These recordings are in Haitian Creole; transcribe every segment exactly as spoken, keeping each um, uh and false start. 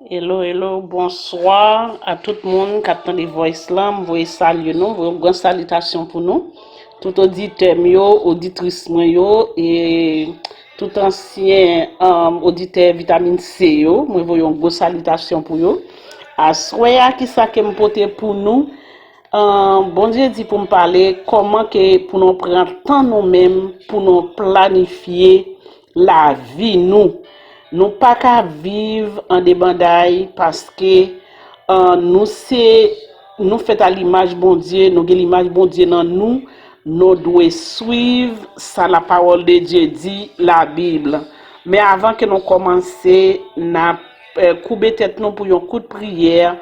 Hello, hello, bonswa a tout moun k ap tande voice lan. M voye salye nou, voye yon gran salitasyon pou nou. Tout oditè m yo, oditris mwen yo, e tout ansyen um, oditè Vitamin C yo, mwen voye yon gwo salitasyon pou yo. Aswè a, kisa ke m pote pou nou? Um, Bondye di pou m pale kòman ke pou nou pran tan nou menm pou nou planifye lavi nou. Nou pa ka viv an debanday paske uh, nou se nou fèt a limaj Bondye, nou gen limaj Bondye nan nou, nou dwe swiv sa la parole de Dieu di, la Bible. Men avan ke nou kòmanse, n ap eh, koube tèt nou pou yon kout priyè,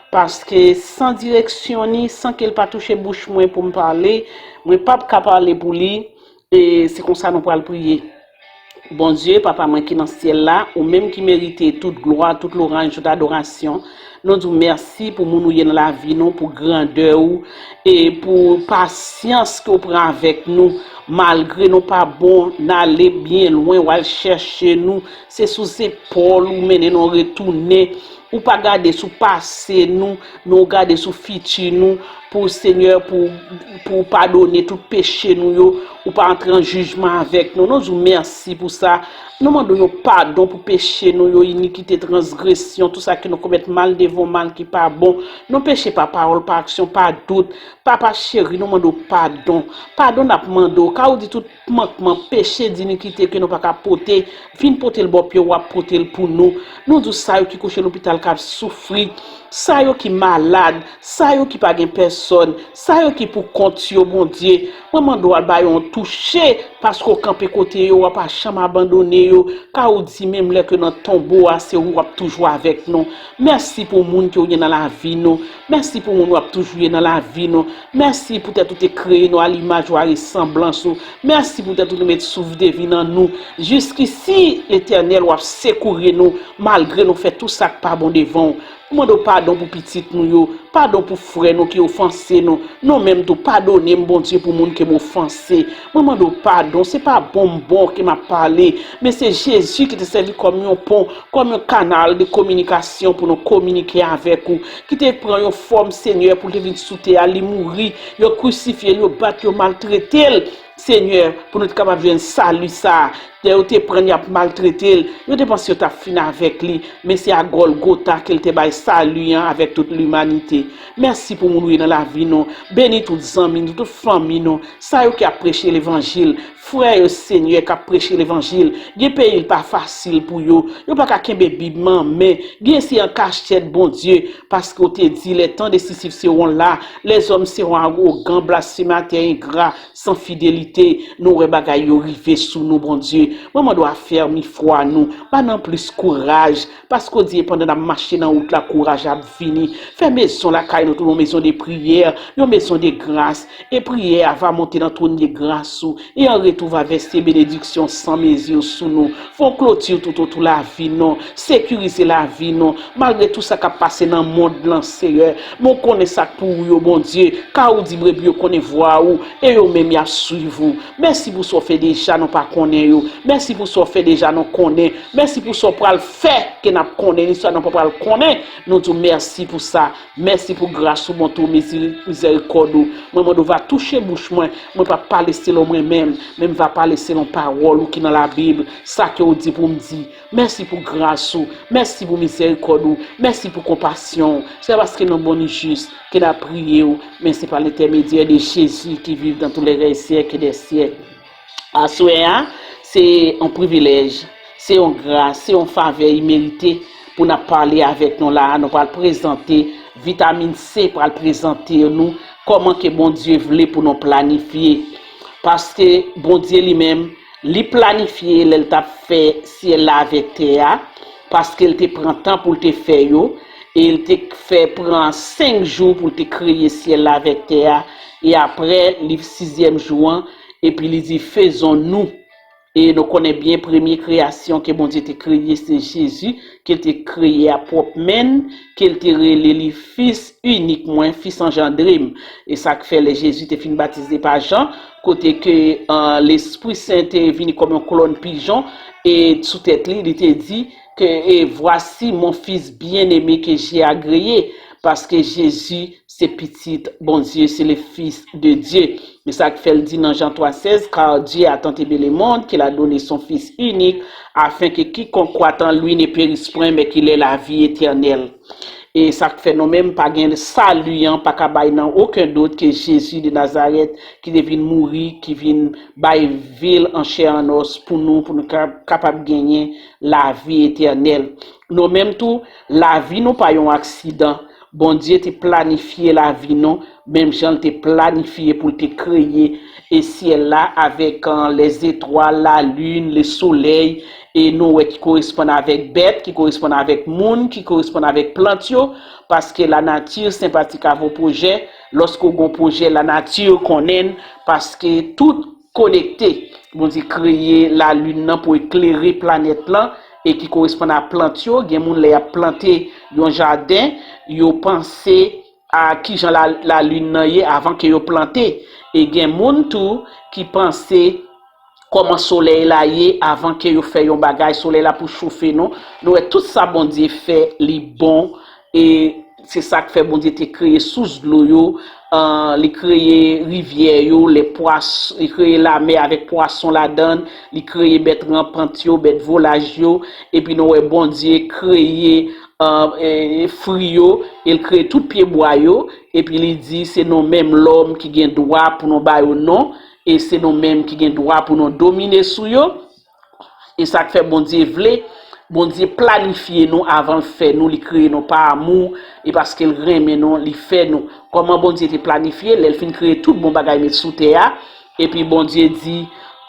paske san direksyon ni, san ke l pa touche bouch mwen pou m pale, mwen p ap ka pale pou li, e se konsa nou pral priye. Bondye, Papa mwen ki nan syèl la, ou menm ki merite tout glwa, tout loranj, tout adorasyon, nou di w mèsi pou moun ou ye nan lavi nou, pou grandè ou, e pou pasyans ke w pran avèk nou, malgre nou pa bon, n ale byen lwen, w al chèche nou, se sou zepòl ou mennen nou retounen. Ou pa gade sou pase nou, men w gade sou fiti nou, pou Senyè, pou, pou w padone tout peche nou yo, ou pa antre an jijman avèk nou. Nou di w mèsi pou sa. Nou mande w yon padon pou peche nou yo, inikite, transgresyon, tout sa ke nou komèt mal devan w, mal ki pa bon. Nou peche pa pawòl, pa aksyon, pa dout. Papa cheri, nou mande w padon. Padon n ap mande w, ka ou di tout mankman, peche, dinikite ke nou pa ka pote, vin pote l bò pye w, w ap pote l pou nou. Nou di w sa yo ki kouche lopital k ap soufri, sa yo ki malad, sa yo ki pa gen pèsòn, sa yo ki pou kont yo, Bondye. Mwen mande w al ba yo yon touche, paske w kanpe kote yo, w pa janm abandone yo. Ka ou di menm lè ke nan tonbo a, se ou w ap toujou avèk nou. Mèsi pou moun ke w gen nan lavi nou. Mèsi pou moun w ap toujou ye nan lavi nou. Mèsi poutèt ou te kreye nou a limaj ou, a resanblans ou. Mèsi poutèt ou te met souf de vi nan nou. Jiskisi, Letènèl, w ap sekoure nou, malgre nou fè tou sa k pa bon devan w. Nou mande w padon pou pitit nou yo, padon pou frè nou ki ofanse nou. Nou menm tou, padone m, Bondye, pou moun ke m ofanse. Mwen mande w padon, se pa bon m bon ke m ap pale, men se Jezi ki te sèvi kòm yon pon, kòm yon kanal de kominikasyon pou nou kominike avèk ou, ki te pran yon fòm, Senyè, pou l te vin sou tè a, li mouri, yo krisifye l, yo bat, yo maltrete l, Senyè, pou nou te kapab jwenn sali sa a. Lè yo te pran l, y ap maltrete l, yo te panse yo t ap fin avèk li, men se a Gòlgota ke l te bay sali an avèk tout limanite. Mèsi pou moun ou ye nan lavi nou. Beni tout zanmi nou, tout fanmi nou, sa yo ki ap preche levanjil. Frè yo, Senyè, k ap preche levanjil. Gen peyi l pa fasil pou yo. Yo pa ka kenbe Bib nan men. Gen se an kachèt, Bondye, paske w te di, les temps décisifs seront là. Les hommes seront arrogants, blasphémateurs, ingrats, sans fidélité. Nou wè bagay yo rive sou nou, Bondye. Mwen mande w afèmi fwa nou. Ba n plis kouraj. Paske w di, pandan n ap mache nan wout la, kouraj ap vini. Fè mezon lakay nou tou yon mezon de priyè, yon mezon de gras. E priyè a va monte nan twòn de gras ou. E an retou va vèse benediksyon san mezi sou nou. Fè yon kloti toutotou lavi nou. Sekirize lavi nou. Malgre tou sa k ap pase nan mond lan, Seyè, men w konnen sa k pou ou yo, Bondye. Ka ou di brebi yo konnen vwa ou, e yo menm y ap swiv ou. Mèsi pou sa w fè deja, nou pa konnen yo. Mèsi pou sa w fè deja, nou konnen. Mèsi pou sa w pral fè, ke n ap konnen, ni sa nou pa pral konnen. Nou di w mèsi pou sa. Mèsi pou gras ou, bonte ou, mezi-, mizèrikòd ou. Mwen mande w va touche bouch mwen. Mwen p ap pale selon mwen menm, men m va pale selon pawòl ou ki nan Labib, sa ke w di pou m di. Mèsi pou gras ou. Mèsi pou mizèrikòd ou. Mèsi pou konpasyon ou. Se pa paske nou bon ni jis ke n ap priye w, men se pa lentèmedyè de Jezi ki viv dans tous les siècles des siècles. Aswè a, se yon privilèj, se yon gras, se yon favè imerite pou n ap pale avèk nou la a. Nou pral prezante, Vitamin C pral prezante nou kòman ke Bondye vle pou nou planifye. Paske Bondye li menm, li planifye lè l t ap fè syèl la avèk tè a, paske l te pran tan pou l te fè yo, e l te fè pran senk jou pou l te kreye syèl la avèk tè a, e apre, li sizyèm jou an, epi li di, faisons-nous. E nou konnen byen premye kreyasyon ke Bondye te kreye se Jezi, ke l te kreye a pwòp men l, ke l te rele li fis inik mwen, fis anjandre m. E sa k fè lè Jezi te fin batize pa Jan, kote ke uh, Lespri Sen te vini kòm yon kolòn pijon, e sou tèt li, li te di, que, et voici mon fils bien-aimé que j'ai agréé, paske Jezi se pitit Bondye, se le Fils de Dieu. Men sa k fè l di nan Jan twa sèz, car Dieu a tant aimé le monde qu'il a donné son Fils unique, afin que quiconque croit en lui ne périsse point, mais qu'il ait la vie éternelle. E sa k fè nou menm pa gen sali an, pa ka bay nan okenn dout ke Jezi de Nazarèt ki te vin mouri, ki vin bay vi l an chè an os pou nou, pou nou kapab genyen lavi etènèl. Nou menm tou, lavi nou pa yon aksidan. Bondye te planifye lavi nou, menm jan l te planifye pou l te kreye e syèl la avèk uh, les étoiles, la lune, le soleil, e nou wè ki koresponn avèk bèt, ki koresponn avèk moun, ki koresponn avèk plant yo, paske la nature sympathique à vos projets, lòske w gen yon pwojè, la nature konnen l, paske tout konekte. Bondye kreye lalin nan pou eklere planèt lan e ki koresponn a plant yo. Gen moun lè y ap plante yon jaden, yo panse a kijan lalin nan ye avan ke yo plante. E gen moun tou ki panse kòman solèy la ye avan ke yo fè yon bagay. Solèy la pou chofe nou. Nou wè tout sa Bondye fè, li bon. E se sa k fè Bondye te kreye sous dlo yo, uh, li kreye rivyè yo, li kreye lamè avèk pwason ladan l, li kreye bèt ranpant yo, bèt volaj yo, epi nou wè Bondye kreye uh, e, fri yo, e l kreye tout pyebwa yo, epi li di se nou menm lòm ki gen dwa pou nou ba yo non, e se nou menm ki gen dwa pou nou domine sou yo. E sa k fè Bondye vle, Bondye planifye nou avan l fè nou, li kreye nou pa amou, e paske l renmen nou, li fè nou. Kòman Bondye te planifye, lè l fin kreye tout bon bagay met sou tè a, epi Bondye di,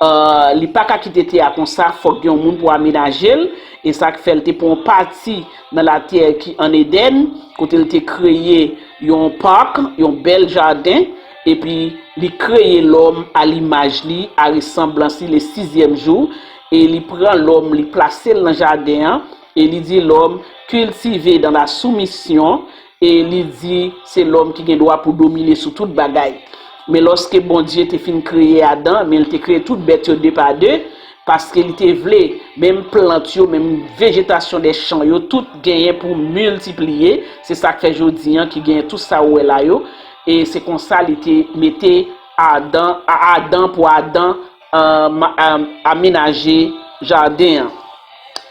uh, li pa ka kite tè a konsa, fòk gen yon moun pou amenaje l, e sa k fè l te pran yon pati nan latè ki an Edenn, kote l te kreye yon pak, yon bèl jaden, epi li kreye lòm a limaj li, a resanblans li, le sizyèm jou, e li pran lòm, li plase l nan jaden an, e li di lòm, kiltive dans la soumission, e li di se lòm ki gen dwa pou domine sou tout bagay. Men lòske Bondye te fin kreye Adan, men l te kreye tout bèt yo de pa de, paske li te vle, menm plant yo, menm vejetasyon dè chan yo, tout genyen pou miltipliye. Se sa k fè jodi an ki genyen tout sa ou wè la yo. E se konsa li te mete Adan, a Adan pou Adan uh, amenaje jaden an.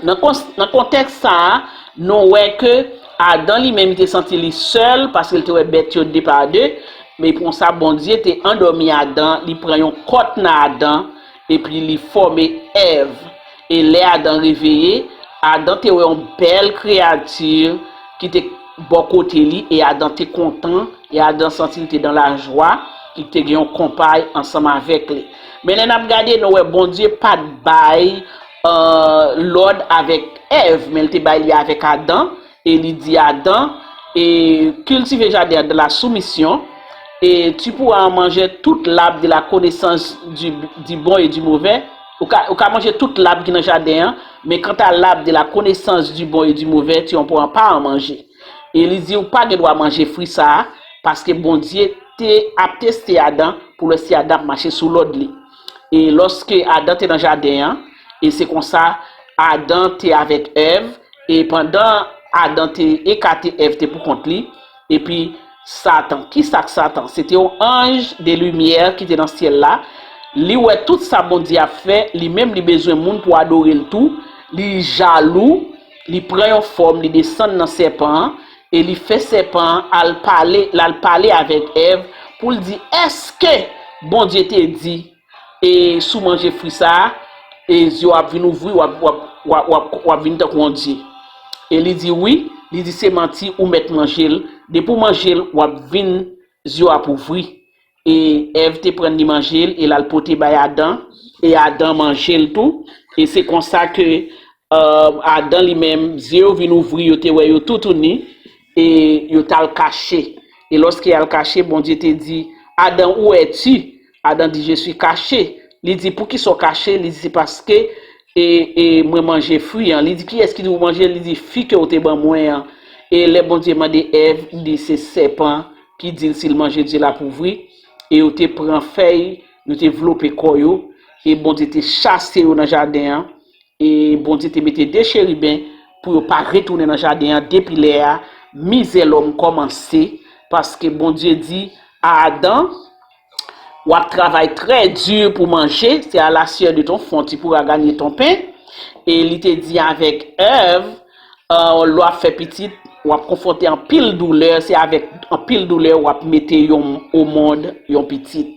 Nan, nan kontèks sa a, nou wè ke Adan li menm li te santi li sèl paske li te wè bèt yo de pa de. Men konsa Bondye te andòmi Adan, li pran yon kòt nan Adan, epi li fòme Èv. E lè Adan reveye, Adan te wè yon bèl kreyati ki te bò kote li, e Adan te kontan, e Adan santi li te dan lajwa, li te gen yon konpay ansanm avèk li. Men lè n ap gade, nou wè Bondye pa t bay uh, lòd avèk Èv, men li te bay li avèk Adan, e li di Adan, e cultive jardin dans la soumission, et tu pourras en manger toute l'arbre de la connaissance du, du bon et du mauvais. Ou ka, ou ka manje tout lab ki nan jaden an, men kanta lab de la connaissance du bon et du mauvais, tu en pourras pas en manger. E li di ou pa gen dwa manje fwi sa a, paske Bondye te ap teste Adan pou l wè si Adan ap mache sou lòd li. E lòske Adan te nan jaden an, e se konsa Adan te avèk Èv, e pandan Adan te ekate Èv te pou kont li, epi Satan. Kisa k Satan? Se te yon anj de limyè ki te nan syèl la. Li wè tout sa Bondye ap fè, li menm li bezwen moun pou adore l tou. Li jalou, li pran yon fòm, li desann nan sèpan an, e li fè sèpan an al pale, l al pale avèk Èv pou l di, èske Bondye te di, e si w manje fwi sa a, e zye w ap vin ouvri, w ap, w ap, w ap, w ap, w ap vin tankou yon dye. E li di, wi, li di, se manti, ou mèt manje l, depi w manje l, w ap vin, zye w ap ouvri. E Èv te pran li manje l, e l al pote bay Adan, e Adan manje l tou. E se konsa ke uh, Adan li menm, zye yo vin ouvri, yo te wè yo toutouni, e yo t al kache. E lòske y al kache, Bondye te di, Adam, où es-tu? Adan di, je suis caché. Li di, poukisa w kache? Li di, se paske e, e mwen manje fwi an. Li di, kiyès ki di w manje? Li di, fwi ke w te ban mwen an. E lè Bondye mande Èv, li di, se sèpan ki di l si l manje dye l ap ouvri. E yo te pran fèy, yo te vlope kò yo. E Bondye te chase yo nan jaden an. E Bondye te mete de cheriben pou yo pa retounen nan jaden an depi lè a, mizè lòm kòmanse, paske Bondye di Adan, w ap travay trè di pou manje, c'est à la sueur de ton front tu pourras gagner ton pain. E li te di avèk Èv, lè w ap fè pitit, w ap konfwonte anpil doulè, se avèk anpil doulè w ap mete yon o mond yon pitit.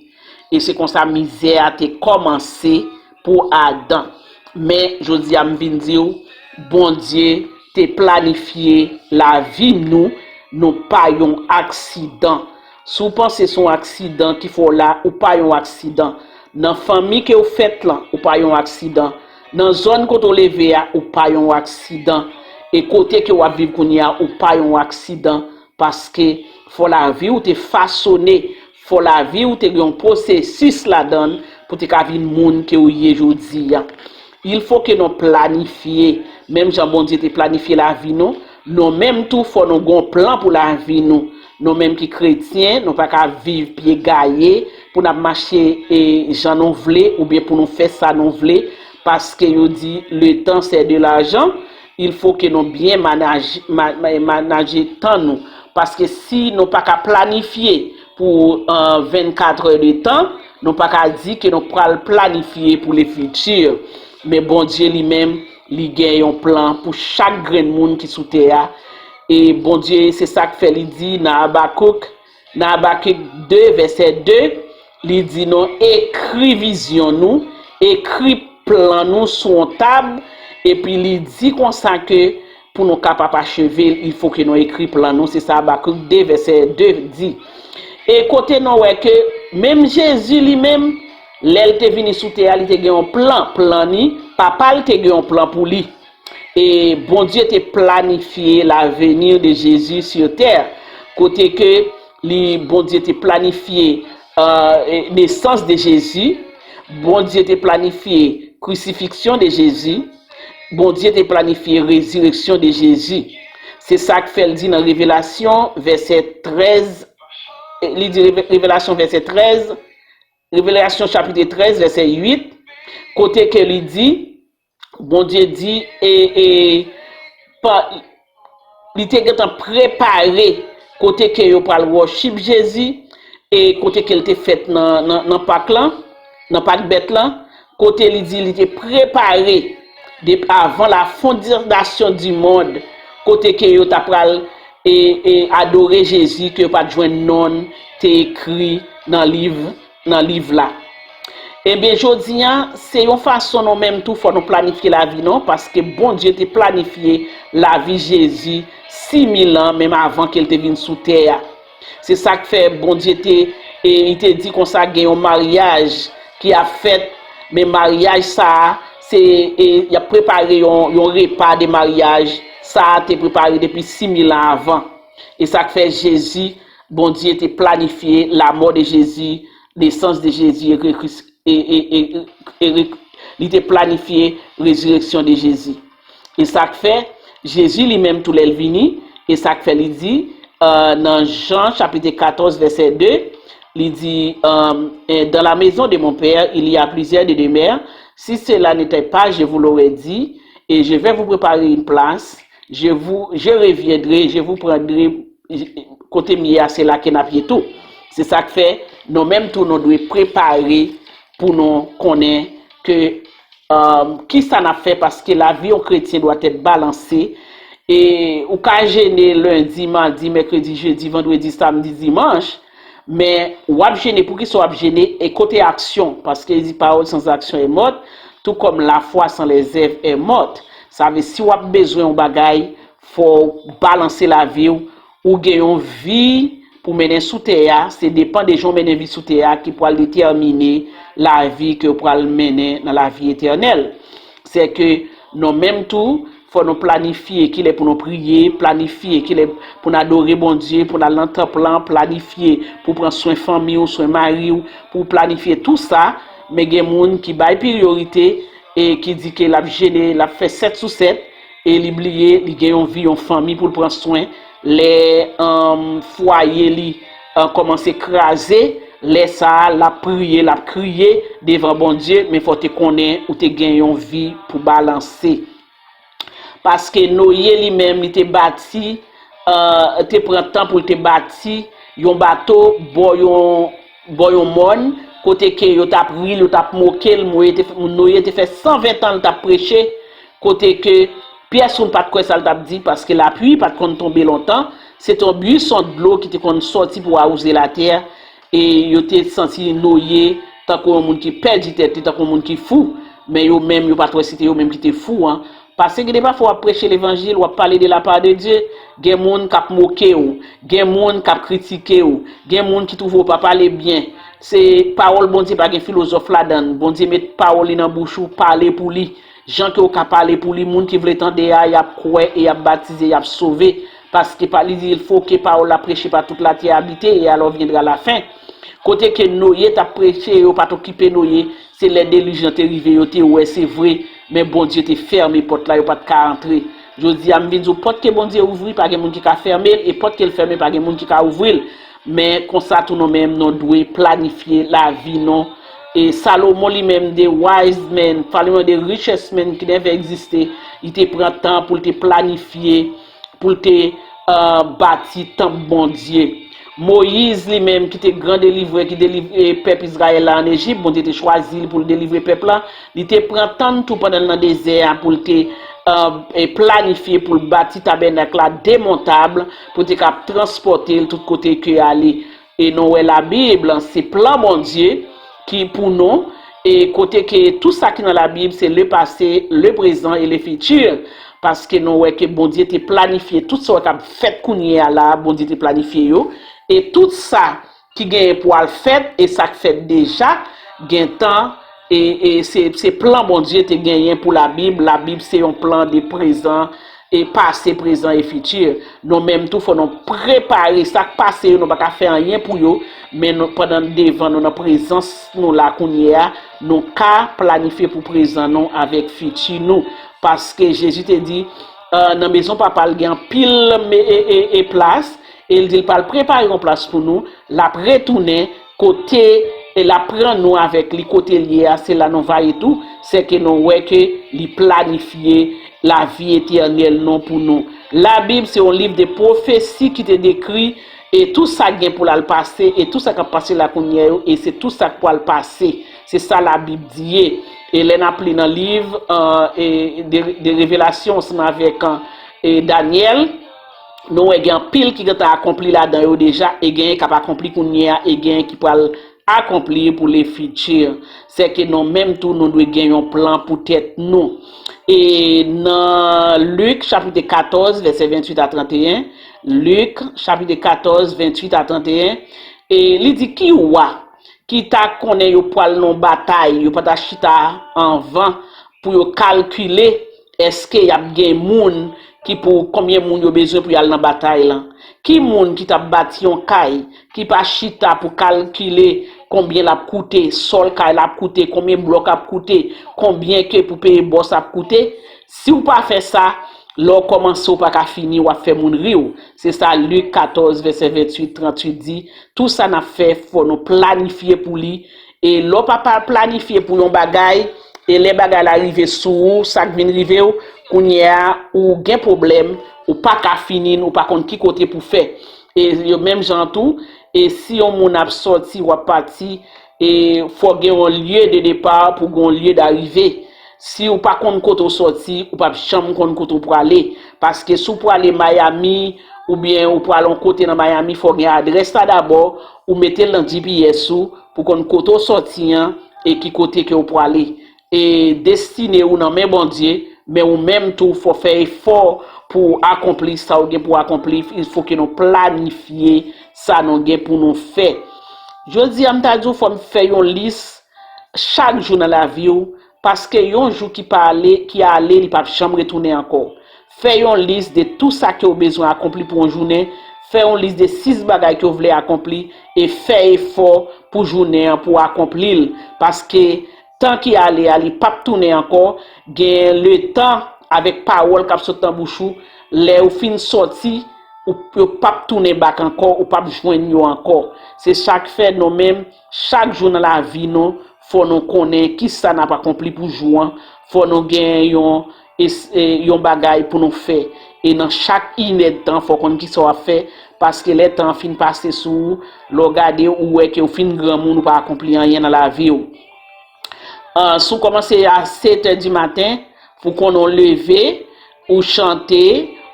E se konsa mizè a te kòmanse pou Adan. Men jodi a m vin di w, Bondye te planifye lavi nou, nou pa yon aksidan. Si w panse se yon aksidan ki fè w la, ou pa yon aksidan. Nan fanmi ke w fèt lan, ou pa yon aksidan. Nan zòn kote w leve a, ou pa yon aksidan. E kote ke w ap viv kounye a, ou pa yon aksidan. Paske fò lavi w te fasone, fò lavi w te gen yon pwosesis ladan l pou te ka vin moun ke w ye jodi a. Il faut que nou planifye, menm jan Bondye te planifye lavi nou, nou menm tou fò nou gen yon plan pou lavi nou. Nou menm ki kretyen, nou pa ka viv pye gaye pou n ap mache e jan nou vle oubyen pou nou fè sa nou vle, paske yo di le temps c'est de l'argent, il faut que nou byen manaje, ma- ma- manaje tan nou. Paske si nou pa ka planifye pou vennkat è de tan, nou pa ka di ke nou pral planifye pou le futur. Men Bondye li menm, li gen yon plan pou chak grenn moun ki sou tè a. E Bondye, se sa k fè li di nan Abakouk, nan Abakouk de, vèsè de, li di nou ekri vizyon nou, ekri plan nou sou yon tab, epi li di konsa ke pou nou kapab acheve l, il faut que nou ekri plan nou. Se sa Abakouk de, vèsè de di. E kote nou wè ke menm Jezi li menm, lè l te vini sou tè a, li te gen yon plan. Plan ni, papa l te gen yon plan pou li. E Bondye te planifye l'avenir de Jésus sur terre. Kote ke li, Bondye te planifye euh, nesans de Jezi, Bondye te planifye krisifiksyon de Jezi, Bondye te planifye rezireksyon de Jezi. Se sa k fè l di nan Revelasyon, vèsè trèz, li di Reve- Revelasyon vèsè trèz, Revelasyon chapit trèz, vèsè uit, kote ke li di, Bondye di, e, e, pa, li te gentan prepare kote ke yo pral worship Jezi, e kote ke l te fèt nan, nan, nan Pak lan, nan Pak bèt lan, kote li di li te prepare depi avan la fondasyon di mond, kote ke yo ta pral e, e adore Jezi, ke yo pa t jwenn non l te ekri nan liv, nan liv la. Ebyen, jodi a, se yon fason nou menm tou fò nou planifye lavi nou, paske Bondye te planifye lavi Jezi sis mil an, menm avan ke l te vin sou tè a. Se sa k fè Bondye te, e, li te di konsa gen yon maryaj ki ap fèt, men maryaj sa a, se, e, y ap prepare yon, yon repa de maryaj, sa a te prepare depi sis mil an avan. E sa k fè Jezi, Bondye te planifye lamò de Jezi, nesans de Jezi, e, e, e, e, e, e, li te planifye rezireksyon de Jezi. E sa k fè, Jezi li menm tou lè l vini, e sa k fè li di, euh, nan Jan chapit katòz, vèsè de, li di, euh, euh, dans la maison de mon Père, il y a plusieurs de demeures. Si cela n'était pas, je vous l'aurais dit, et je vais vous préparer une place. Je vous, je reviendrai, je vous prendrai, kote m ye a, se la ke n ap ye tou. Se sa k fè, nou menm tou, nou dwe prepare pou nou konnen ke, euh, kisa n ap fè, paske lavi yon kretyen dwa èt balanse. E ou ka jene lendi, madi, mèkredi, jedi, vandredi, samdi, dimanch, men w ap jene, poukisa w ap jene, e kote aksyon? Paske li di, parole sans action est morte, tout comme la foi sans les œuvres est morte. Sa vle, si w ap bezwen yon bagay, fò w balanse lavi w, ou gen yon vi pou mennen sou tè a, se depan de jan w mennen vi sou tè a ki pral detèmine lavi ke w pral mennen nan lavi etènèl. Se ke nou menm tou, fò nou planifye kilè pou nou priye, planifye kilè pou n adore Bondye, pou n al nan tanp lan, planifye pou pran swen fanmi w, swen mari w, pou planifye tou sa, men gen moun ki bay priyorite e ki di ke l ap jene, l ap fè sèt sou sèt, e li bliye li gen yon vi, yon fanmi pou l pran swen. Lè, um, fwaye li, uh, kòmanse kraze, lè sa a, l ap priye, l ap kriye devan Bondye, men fò w te konnen ou te gen yon vi pou balanse. Paske Noye li menm, li te bati, eh, te pran tan pou l te bati yon bato bò yon, bò yon mòn, kote ke yo t ap ri l, yo t ap moke l. Noye te, Noye te fè san ven tan l t ap preche, kote ke pyès moun pa t kwè sa l t ap di, paske lapli pa t konn tonbe lontan. Se te yon bwison dlo ki te konn sòti pou awouze latè, e yo te santi Noye tankou yon moun ki pèdi tèt li, tankou yon moun ki fou. Men yo menm, yo pa t wè se te yo menm ki te fou an. Paske gen de pafwa w ap preche levanjil, w ap pale de la part de Dieu, gen moun k ap moke w, gen moun k ap kritike w, gen moun ki twouve w pa pale byen. Se pawòl Bondye, pa gen filozòf ladan l. Bondye met pawòl li nan bouch ou, pale pou li. Jan ke w ka pale pou li, moun ki vle tande a, y ap kwè e y ap batize, y ap sove. Paske pa, li di, il faut que parole la prêchée par toute la terre habitée, et alors viendra la fin. Kote ke Noye t ap preche, yo pa t okipe Noye, se lè delij lan te rive, yo te wè, se vre, men Bondye te fèmen pòt la, yo pa t ka antre. Jodi a, m vin di w, pòt ke Bondye ouvri, pa gen moun ki ka fèmen l, e pòt ke l fèmen, pa gen moun ki ka ouvri l. Men konsa tou nou menm, nou dwe planifye lavi nou. E Salomon li menm, the wise man, Salomon the richest man ki never existe, li te pran tan pou l te planifye, pou l te, eh, bati tanp Bondye. Moyiz li menm, ki te gran delivrè, ki delivre pèp Izrayèl la ann Ejip, Bondye te chwazi l pou l delivre pèp la, li te pran tan tou pandan l nan dezè a pou l te, eh, e planifye pou l bati tabènak la demontab, pou l te kab transpòte l tout kote ke ale. E nou wè Labib, se plan Bondye ki pou nou, e kote ke tou sa ki nan Labib, se le passé, le présent et le futur. Paske nou wè ke Bondye te planifye tout sa k ap fèt kounye a la, Bondye te planifye yo. E tout sa ki genyen pou al fèt, e sa k fèt deja, gentan, e, e se, se plan Bondye te genyen pou Labib. Labib se yon plan de prezan, e pase, prezan e fiti. Nou menm tou, fò nou prepare sa k pase yo, nou pa ka fè anyen pou yo, men nou, pandan devan nou nan prezans nou la kounye a, nou ka planifye pou prezan nou avèk fiti nou. Paske Jezi te di, eh, nan mezon Papa l gen anpil me-, e, e, e plas, e l di l pral prepare yon plas pou nou, l ap retounen kote, e l ap pran nou avèk li kote l ye a, se la nou va ye tou, se ke nou wè ke li planifye lavi etènèl nou pou nou. Labib se yon liv de pwofesi ki te dekri, e tou sa k gen pou l al pase, e tou sa k ap pase la kounye a yo, e se tou sa k pral pase. Se sa Labib di ye. E lè n ap li nan liv, eh, e de, de Revelasyon ansanm avèk, eh, e Danyèl, nou wè gen anpil ki gentan akonpli ladan yo deja, e genyen k ap akonpli kounye a, e genyen ki pral akonpli pou le fiti. Se ke nou menm tou, nou dwe gen yon plan pou tèt nou. E nan Lik, chapit katòz, vèsè venntuit a tranteyen, Lik, chapit katòz, venntuit a tranteyen, e li di, ki wa ki ta konnen yo pral nan batay, yo pa ta chita anvan pou yo kalkile èske y ap gen moun ki pou, konbyen moun yo bezwen pou y al nan batay lan? Ki moun ki t ap bati yon kay, ki pa chita pou kalkile konbyen l ap koute, sòl kay la ap koute, konbyen blòk ap koute, konbyen ke pou peye bòs ap koute? Si w pa fè sa, lè w kòmanse, w pa ka fini, w ap fè moun ri w. Se sa Lik katòz, vèsè venntuit, trantuit di. Tou sa n ap fè, fò nou planifye pou li. E lè w pa, pa planifye pou yon bagay, e lè bagay la rive sou ou, sa k vin rive w, kounye a, ou gen pwoblèm, ou pa ka fini n, ou pa konn ki kote pou fè. E yo menm jan tou, e si yon moun ap sòti, w ap pati, e fò gen yon lye de depa pou gen yon lye darive. Si ou pa konn kote w sòti, ou p ap janm konn kote w prale. Paske si w prale Miami, oubyen ou prale yon kote nan Miami, fò gen adrès la dabò, ou mete l nan G P S ou, pou konn kote w sòti an, e ki kote ke w prale. E destine ou nan men Bondye, men ou menm tou, fò fè efò pou w akonpli sa w gen pou w akonpli. Il faut que nou planifye sa nou gen pou nou fè. Jodi a, m ta di w, fò n fè yon lis chak jou nan lavi w, paske yon jou ki pa ale, ki ale, li p ap janm retounen ankò. Fè yon lis de tou sa ke w bezwen akonpli pou yon jounen. Fè yon lis de sis bagay ke w vle akonpli e fè efò pou jounen an pou w akonpli l. Paske tan ki ale a, li p ap tounen ankò. Gen letan avèk pawòl k ap sot nan bouch ou, lè ou fin sòti, ou, yo p ap tounen bak ankò, ou p ap jwenn yo ankò. Se sa k fè nou menm, chak jou nan lavi nou, fò nou konnen kisa n ap akonpli pou jou an. Fò nou gen yon, e, e, yon bagay pou nou fè. E nan chak inèdtan, fò w konn kisa w ap fè, paske lè tan an fin pase sou ou, lè w gade, ou wè ke w fin granmoun, ou pa akonpli anyen nan lavi w. Ah, si w kòmanse a sèt è di maten, pou konnen w leve, ou chante,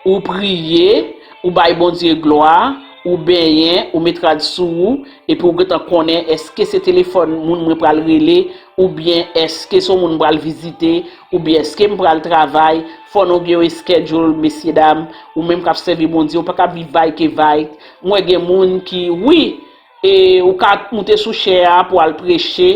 ou priye, ou bay Bondye glwa, ou benyen, ou met rad sou ou, epi w gentan konnen èske se telefòn moun mwen pral rele, oubyen èske se yon moun m pral vizite, oubyen èske m pral travay. Fò nou gen yon schedule, mesyedam, ou menm k ap sèvi Bondye, ou pa ka viv vaykevay. Mwen gen moun ki, wi, e ou ka moute sou chè a pou al preche,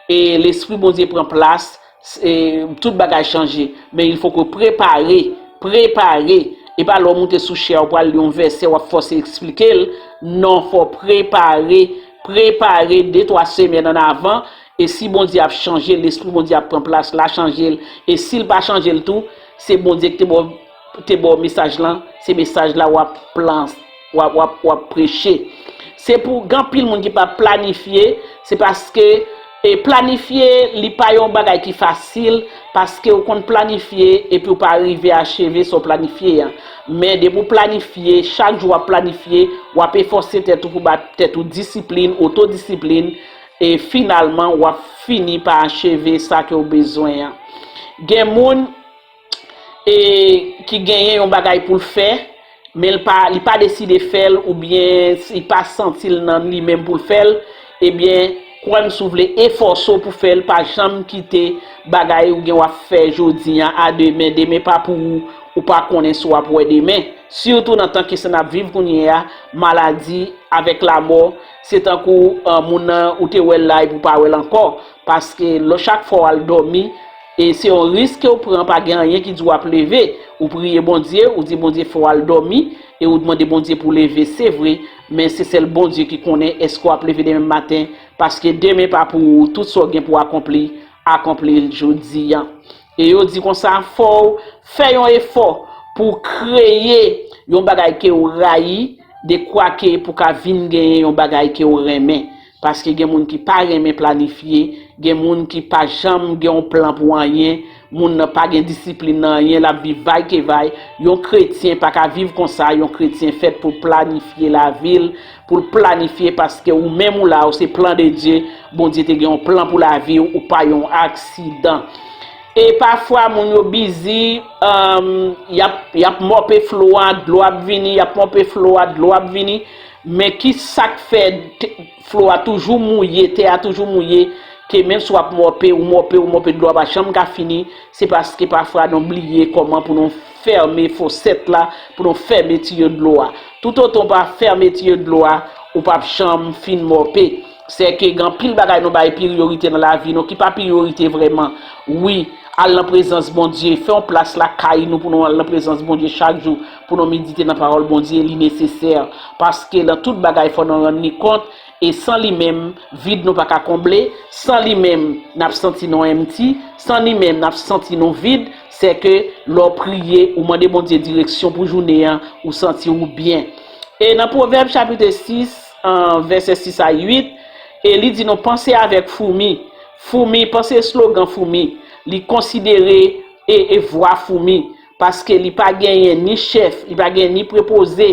e Lespri Bondye pran plas, e tout bagay chanje. Men il faut que prepare, prepare. E pa lè w moute sou chè a, ou pral li yon vèsè, w ap fòse eksplike l. Non, fò prepare, prepare de twa semèn an avan. E si Bondye ap chanje, Lespri Bondye ap pran plas la, chanje l. E si l pa chanje l tou, se Bondye ki te ba w te ba w mesaj lan, se mesaj la w ap plan, w ap, w ap, w ap preche. Se pou gen anpil moun ki pa planifye, se paske, e planifye, li pa yon bagay ki fasil, paske w konn planifye epi w pa rive acheve sa w planifye an. Men depi w planifye, chak jou w ap planifye, w ap efòse tèt ou pou ba tèt ou disiplin, otodisiplin, e finalman w ap fini pa acheve sa ke w bezwen an. Gen moun e ki genyen yon bagay pou l fè, men l pa, li pa deside fè l, oubyen li pa santi l nan li menm pou l fè l, ebyen, kwè m si w vle, efòse w pou fè l, pa janm kite bagay ou gen w ap fè jodi an a demen, demen pa pou ou, ou pa konnen si w ap wè demen. Sitou nan tan ke sa n ap viv kounye a, maladi avèk lamò, se tankou, ah, moun nan ou te wè l la epi w pa wè l ankò, paske lè chak fwa w al dòmi, e se yon risk ke w pran, pa gen anyen ki di w ap leve. Ou priye Bondye, ou di Bondye fè w al dòmi, e ou mande Bondye pou w leve, se vre, men se sèl Bondye ki konnen èske w ap leve demen maten, paske demen pa pou ou, tout sa w gen pou w akonpli, akonpli l jodi an. E yo di konsa, fò w fè yon efò pou w kreye yon bagay ke w rayi, dekwa ke pou ka vin genyen yon bagay ke w renmen. Paske gen moun ki pa renmen planifye, gen moun ki pa janm gen yon plan pou anyen, moun nan pa gen disiplin nan anyen, l ap viv vaykevay. Yon kretyen pa ka viv konsa, yon kretyen fèt pou planifye lavi l, pou l planifye, paske ou menm ou la, ou se plan de Dye, Bondye te gen yon plan pou lavi w, ou pa yon aksidan. E pafwa moun yo bizi, um, y ap, y ap mòpe flo a, dlo ap vini, y ap mòpe flo a, dlo ap vini. Men ki sa k fè te- flo a toujou mouye, tè a toujou mouye, ke menm si w ap mòpe, ou mòpe, ou mòpe, dlo a pa janm ka fini, se paske pafwa nou bliye kòman pou nou fèmen fosèt la, pou nou fèmen tiyo dlo a. Toutotan w pa fèmen tiyo dlo a, ou p ap janm fin mòpe. Sèke gen anpil bagay nou bay priyorite nan lavi nou ki pa priyorite vrèman. Wi, al nan prezans Bondye, fè yon plas lakay nou pou nou al nan prezans Bondye chak jou, pou nou medite nan pawòl Bondye, li nesesè. Paske nan tout bagay fò nou rann li kont, e san li menm, vid nou pa ka konble, san li menm, n ap santi nou empty, san li menm, n ap santi nou vid, sèke lè w priye, ou mande Bondye direksyon pou jounen an, ou santi w byen. E nan Pwovèb chapit sis, an, vèsè sis a uit, e li di nou, panse avèk foumi. Foumi, panse slogan foumi. Li konsidere e, e vwa foumi, paske li pa genyen ni chèf, li pa genyen ni prepoze,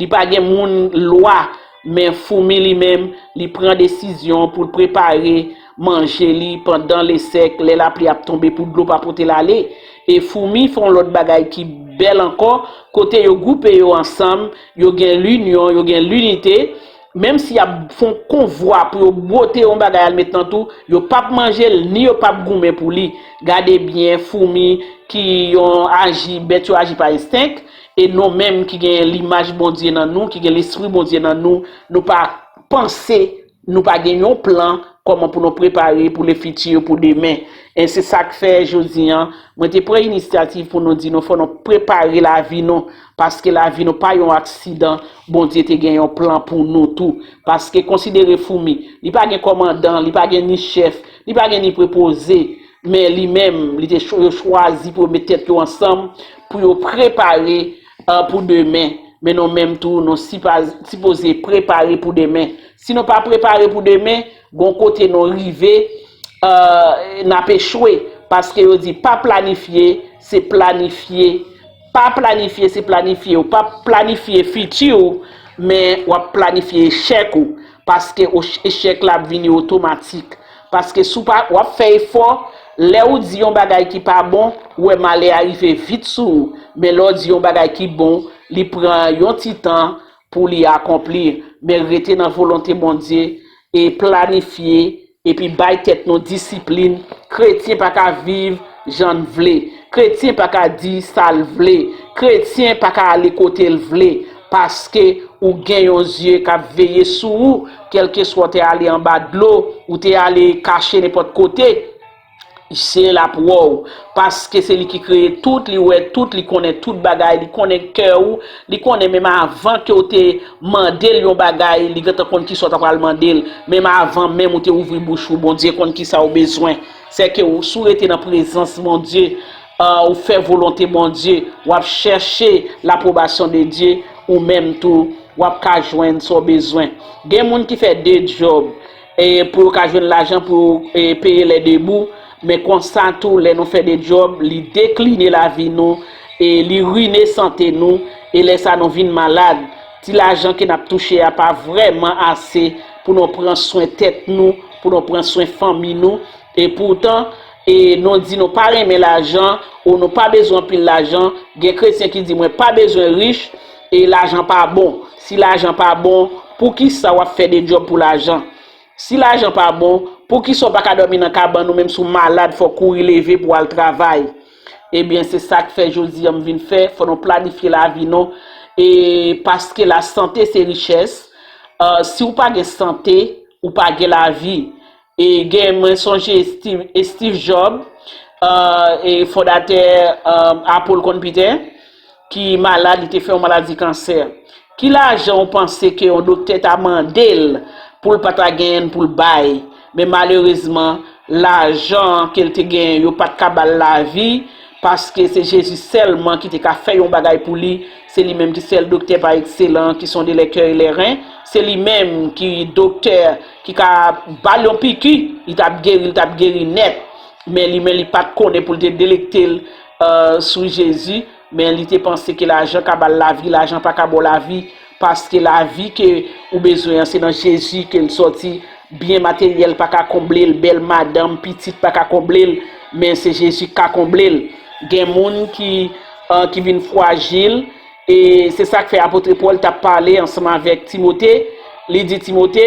li pa gen moun lwa, men foumi li menm, li pran desizyon pou l prepare manje li pandan lesèk, lè lapli ap tonbe pou dlo pa pote l ale. E foumi fè yon lòt bagay ki bèl ankò, kote yo gwoupe yo ansanm, yo gen linyon, yo gen linite, menm si y ap fè yon konvwa pou yo bwote yon bagay al met nan tou, yo p ap manje l, ni yo p ap goumen pou li. Gade byen, foumi ki yon aji, bèt yo aji pa enstenk, e nou menm ki gen limaj Bondye nan nou, ki gen lespri Bondye nan nou, nou pa panse, nou pa gen yon plan kòman pou nou prepare pou lefiti, pou demen. E se sa k fè jodi an, mwen te pran inisyativ pou nou di nou fò nou prepare lavi nou, paske lavi nou pa yon aksidan, Bondye te gen yon plan pou nou tou. Paske konsidere foumi, li pa gen kòmandan, li pa gen ni chèf, li pa gen ni prepoze, men li menm, li te cho-, yo chwazi pou yo met tèt yo ansanm, pou yo prepare, eh, pou demen. Men nou menm tou, nou sipa-, sipoze prepare pou demen. Si nou pa prepare pou demen, gon kote nou rive, eh, n ap echwe. Paske yo di, pa planifye, se planifye. Pa planifye, se planifye. Ou pa planifye fiti w, men w ap planifye echèk ou. Paske o- echèk la ap vini otomatik. Paske si w pa, w ap fè efò, lè ou di yon bagay ki pa bon, ou wè malè a rive vit sou ou. Men lè w di yon bagay ki bon, li pran yon ti tan pou li akonpli. Men rete nan volonte Bondye e planifye, epi bay tèt nou disiplin. Kretyen pa ka viv jan l vle. Kretyen pa ka di sa l vle. Kretyen pa ka ale kote l vle. Paske ou gen yon zye k ap veye sou ou, kèlkeswa w te ale anba dlo, ou te ale kache nenpòt kote, se l ap wè w. Paske se li ki kreye tout, li wè tout, li konnen tout bagay, li konnen kè ou, li konnen menm avan ke w te mande l yon bagay, li gentan konn kisa w ta pral mande l. Menm avan menm ou te ouvri bouch ou, Bondye konn kisa w bezwen. Sèke ou, si w rete nan prezans Bondye, ah, ou fè volonte Bondye, w ap chèche lapwobasyon de Dye, ou menm tou, w ap ka jwenn sa w bezwen. Gen moun ki fè de djòb, e pou yo ka jwenn lajan pou yo, e, peye lè debou, men konsa tou, lè nou fè de djòb, li dekline lavi nou, e li rine sante nou, e lè sa nou vin malad. Ti lajan ke n ap touche a pa vrèman ase pou nou pran swen tèt nou, pou nou pran swen fanmi nou. E poutan, e nou di nou pa renmen lajan, ou nou pa bezwen anpil lajan. Gen kretyen ki di, "Mwen pa bezwen rich, e lajan pa bon." Si lajan pa bon, poukisa w ap fè de djòb pou lajan? Si lajan pa bon, poukisa w pa ka dòmi nan kabann ou, menm si w malad, fò w kouri leve pou w al travay? Ebyen, se sa k fè jodi a m vin fè, fò nou planifye lavi nou. E paske la sante se richès, ah, si w pa gen sante, ou pa gen lavi. E gen, mwen sonje Steve, e Steve Jobs, ah, e fondatè, ah, Apple Computer, ki malad, li te fè yon maladi kansè. Ki lajan w panse ke yon doktè ta mande l pou l pa ta genyen pou l bay? Men malerezman, lajan ke l te genyen, yo pa t ka ba l lavi, paske se Jezi sèlman ki te ka fè yon bagay pou li. Se li menm ki sèl doktè pa ekselan, ki sonde les cœurs et les reins. Se li menm ki doktè ki ka ba l yon piki, li t ap geri, li t ap geri nèt. Men li, men li pa t konnen pou l te delekte l, euh, sou Jezi, men li te panse ke lajan ka ba l lavi, lajan pa ka ba w lavi, paske lavi ke ou bezwen an, se nan Jezi ke l sòti. Byen materyèl pa ka konble l, bèl madanm, pitit pa ka konble l, men se Jezi k ka konble l. Gen moun ki, euh, ki vin frajil, e se sa k fè apot Pòl t ap pale ansanm avèk Timote. Li di Timote,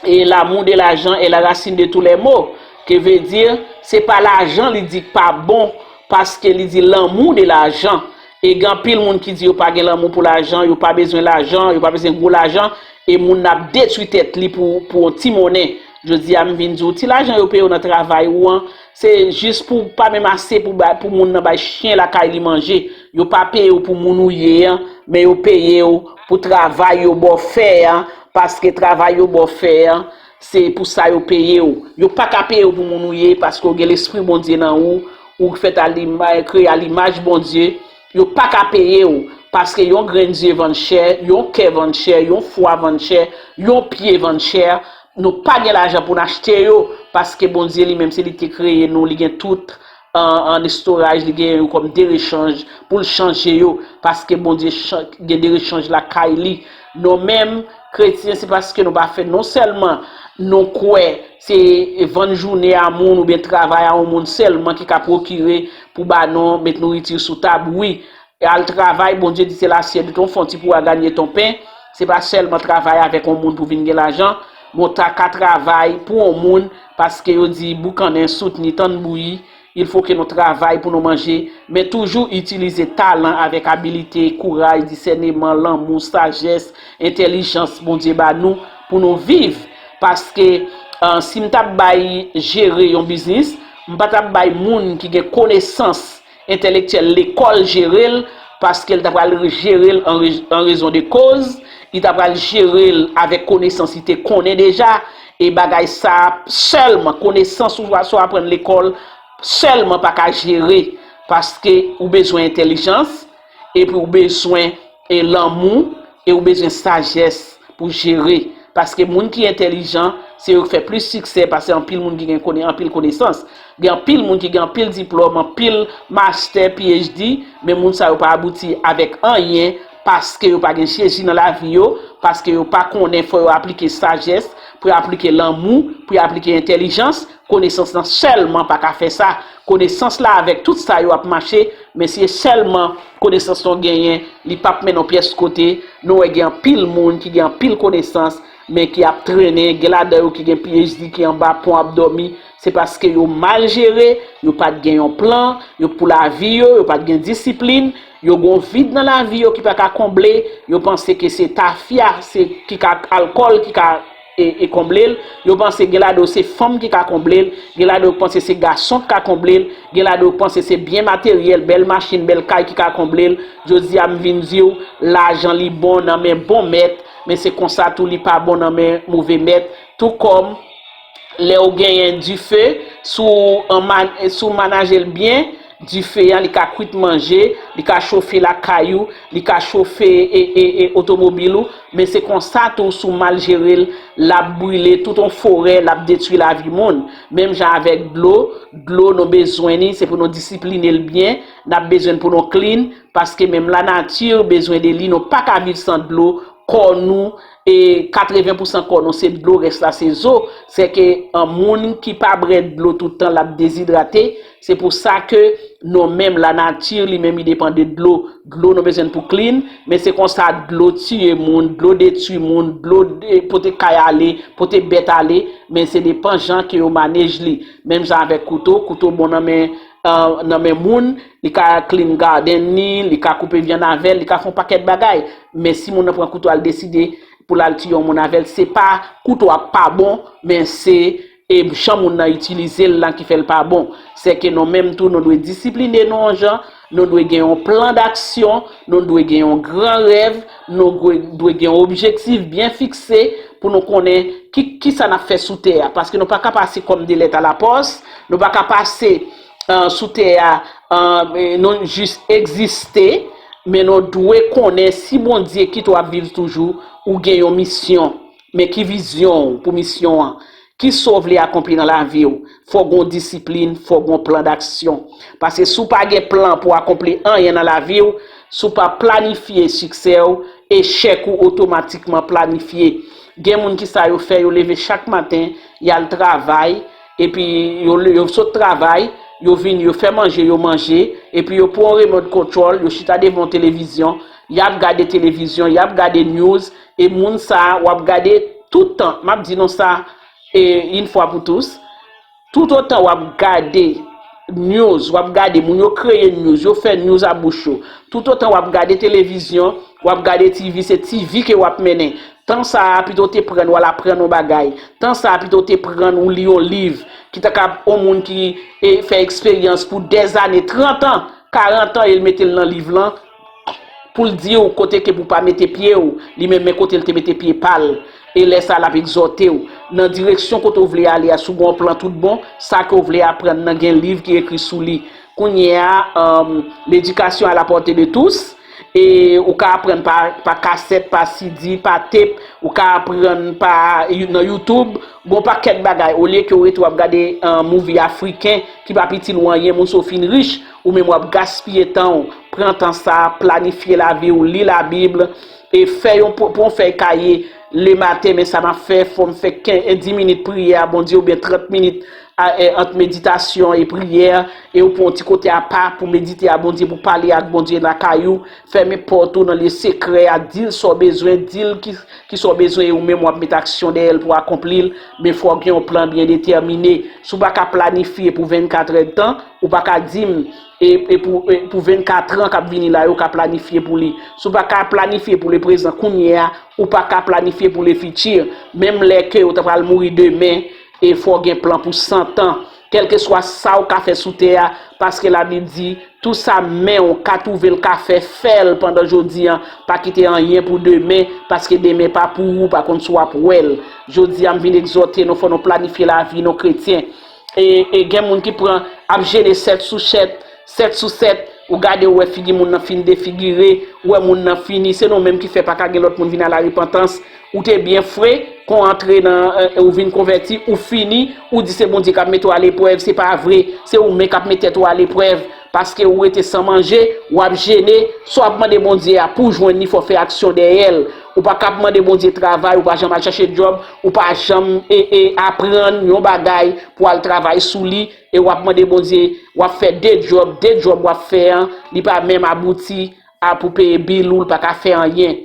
et l'amour de l'argent est la racine de tous les maux. Ke vle di, se pa lajan li di k pa bon, paske li di l'amour de l'argent. E gen anpil moun ki di yo pa gen lanmou pou lajan, yo pa bezwen lajan, yo pa bezwen gwo lajan, e moun nan ap detwi tèt li pou, pou yon ti monnen. Jodi a, m vin di w, ti lajan yo peye w nan travay ou an, se jis pou pa menm ase pou, ba- pou moun nan bay chen lakay li manje. Yo pa peye w pou moun ou ye an, men yo peye w pou travay yo ba w fè an, paske travay yo ba w fè an, se pou sa yo peye w. Yo pa ka peye w pou moun ou ye, paske w gen lespri Bondye nan ou, ou fèt a lima- kreye a limaj Bondye. Yo pa ka peye w, paske yon grenn zye vann chè, yon kè vann chè, yon fwa vann chè, yon pye vann chè. Nou pa gen lajan pou n achte yo, paske Bondye li menm, se li ki te kreye nou, li gen tout an, an estoraj, li gen yo kòm de rechanj pou l chanje yo, paske Bondye chan- gen de rechanj lakay li. Nou menm, kretyen, se paske nou pa fè, non sèlman nou kwè se vann jounen a moun oubyen travay a yon moun sèlman ki ka pwokire pou ba nou met nouriti sou tab. Wi, al travay, Bondye di, c'est la sueur de ton front qui pourra gagner ton pain. Se pa sèlman travay avèk yon moun pou vin gen lajan, men w ta ka travay pou yon moun, paske yo di boukannen soutni tann bouyi, il faut que nou travay pou nou manje, men toujou itilize talan avèk abilite, kouraj, disèneman, lanmou, sajès, entèlijans Bondye ba nou pou nou viv. Paske, euh, si m t ap bay jere yon biznis, m pa t ap bay moun ki gen konesans entèlektyèl lekòl jere l, paske l ta pral jere l an re- an rezon de koz, li ta pral jere l avèk konesans li te konnen deja, e bagay sa a sèlman, konesans ou sa w aprann lekòl sèlman pa ka jere, paske ou bezwen entèlijans, epi ou bezwen, e, lanmou, e ou bezwen sajès pou jere. Paske moun ki entèlijan, Se yo k fè plis siksè, paske anpil moun ki gen kone, anpil konesans. Gen anpil moun ki gen anpil diplòm, anpil mastè, P H D, men moun sa yo pa abouti avèk anyen, paske yo pa gen Jezi nan lavi yo, paske yo pa konnen fò yo aplike sajès, pou yo aplike lanmou, pou yo aplike entèlijans. Konesans lan sèlman pa ka fè sa. Konesans la avèk tout sa yo ap mache, men si se sèlman konesans lan w genyen, li p ap mennen w pyès kote. Nou wè gen anpil moun ki gen anpil konesans, men ki ap trennen, gen ladan yo ki gen P H D ki anba pon ap dòmi, se paske yo mal jere, yo pa t gen yon plan, yo pou lavi yo, yo pa t gen disiplin, yo gen yon vid nan lavi yo ki pa ka konble, yo panse ke se tafya, se ki ka alkòl ki ka e, e konble l, yo panse gen ladan yo se fanm ki ka konble l, gen ladan yo panse se gason ki ka konble l, gen ladan yo panse se byen materyèl, bèl machin, bèl kay ki ka konble l. Jodi a m vin di w, lajan li bon nan men bon mèt, men se konsa tou li pa bon nan men move mèt. Tou kòm lè w genyen dife, si w an man-, si w manaje l byen, dife a, li ka kwit manje, li ka chofe lakay ou, li ka chofe e, e, e otomobil ou, men se konsa tou si w mal jere l, l ap brile tout yon forè, l ap detwi lavi moun. Menm jan avèk dlo, dlo nou bezwen li, se pou nou disipline l byen, n ap bezwen l pou nou clean, paske menm lanati bezwen de li, nou pa ka viv san dlo, kò nou, e katreven pousan kò nou se dlo, rès la se zo. Se ke yon moun ki pa bwè dlo tout tan, l ap dezidrate. Se pou sa ke nou menm, lanati li menm, li depann de dlo. Dlo nou bezwen pou clean, men se konsa dlo tiye moun, dlo detwi moun, dlo de-, pote kay ale, pote bèt ale, men se depan jan ke yo manage li. Menm jan avèk kouto, kouto bon nan men, euh, nan men moun, li ka clean garden li, li ka koupe vyann avè l, li ka fè yon pakèt bagay. Men si moun nan pran kouto a, l deside pou l al tiye yon moun avè l, se pa kouto a pa bon, men se, e, jan moun nan itilize l lan ki fè l pa bon. Se ke nou menm tou, nou dwe disipline nou yon jan, nou dwe gen yon plan d'action, nou dwe gen yon gran rèv, nou dwe, dwe gen yon objektif byen fikse pou nou konnen ki, kisa n ap fè sou tè a. Paske nou pa ka pase kòm de lèt a lapòs, nou pa ka pase, euh, sou tè a, euh, nou jis egziste, men nou dwe konnen si Bondye kite w ap viv toujou, ou gen yon misyon. Men ki vizyon w pou misyon an? Kisa w vle akonpli nan lavi w? Fò w gen yon disiplin, fò w gen yon plan d'action. Paske si w pa gen plan pou w akonpli anyen nan lavi w, si w pa planifye siksè w, echèk ou otomatikman planifye. Gen moun ki sa yo fè, yo leve chak maten, y al travay, epi yo, yo sot travay, yo vini, yo fè manje, yo manje, epi yo pran yon remote control, yo chita devan yon televizyon, y ap gade televizyon, y ap gade news, e moun sa a, w ap gade tout tan, m ap di nou sa, e, yon fwa pou tous, tout otan w ap gade news, w ap gade moun yo kreye news, yo fè news a bouch yo, tout otan w ap gade televizyon, w ap gade T V, se T V ke w ap mennen. Tan sa a, pito w te pran w al aprann yon bagay. Tan sa a, pito w te pran ou li yon liv. Ki ta ka yon moun ki, e, fè eksperyans pou dèzane, trant an, karant an, e l mete l nan liv lan, pou l di w kote ke pou pa mete pye w, li menm men kote l te mete pye pa l. E lè sa a, l ap egzòte w nan direksyon kote w vle ale a, si w gen yon plan tout bon, sa ke w vle aprann nan, gen liv ki ekri sou li. Kounye a, um, l'éducation à la portée de tous, e ou ka aprann pa, pa kasèt, pa C D, pa tape, ou ka aprann pa, nan YouTube, gen yon pakèt bagay. Olye ke w rete w ap gade, uh, movie afriken ki p ap itil ou anyen, moun sa w fin rich, ou menm w ap gaspiye tan w. Pran tan sa, planifye lavi w, li Labib, e fè yon, pran yon fèy kaye, lematen, men sa m ap fè, fò m fè kenz, e, dis minit priyè a Bondye, oubyen trant minit a, e, ant meditasyon e priyè, e ou pran yon ti kote apa pou medite a Bondye, pou pale ak Bondye lakay ou, fèmen pòt ou nan lye sekrè a, di l sa w bezwen, di l ki, ki sa w bezwen, e ou menm w ap met aksyon dèyè l pou akonpli l, men fò w gen yon plan byen detèmine. Si w pa ka planifye pou vennkat èdtan, ou pa ka di m, e, e pou, e pou vennkat an k ap vini la, yo ka planifye pou li. Si w pa ka planifye pou leprezan kounye a, ou pa ka planifye pou lefiti. Menm lè ke ou ta pral mouri demen, e fò w gen plan pou san tan. Kèlkeswa sa w ka fè sou tè a, paske Labib di, tou sa men w ka twouve l ka fè, fè l pandan jodi a, pa kite anyen pou demen, paske demen pa pou ou, pa konn si w ap wè l. Jodi a, m vin egzòte nou, fò nou planifye lavi nou kretyen. E, e gen moun ki pran, ap jene sèt sou sèt, sèt sou sèt, ou gade, ou wè figi moun nan fin defigire, ou wè moun nan fini, se nou menm ki fè pa ka gen lòt moun vin a la repantans, Ou te byen fre, kon antre nan, eh, ou vin konvèti, ou fini, ou di se Bondye k ap mete w aleprèv, se pa vre, se ou menm k ap met tèt ou aleprèv, paske ou rete san manje, w ap jene, sa w ap mande Bondye a pou w jwenn li, fò w fè aksyon dèyè l. Ou pa ka ap mande Bondye travay, ou pa janm al chache djòb, ou pa janm e, e, aprann yon bagay pou al travay sou li, e w ap mande Bondye, w ap fè de djòb, de djòb w ap fè an, li pa menm abouti a pou peye bil ou, li pa ka fè anyen.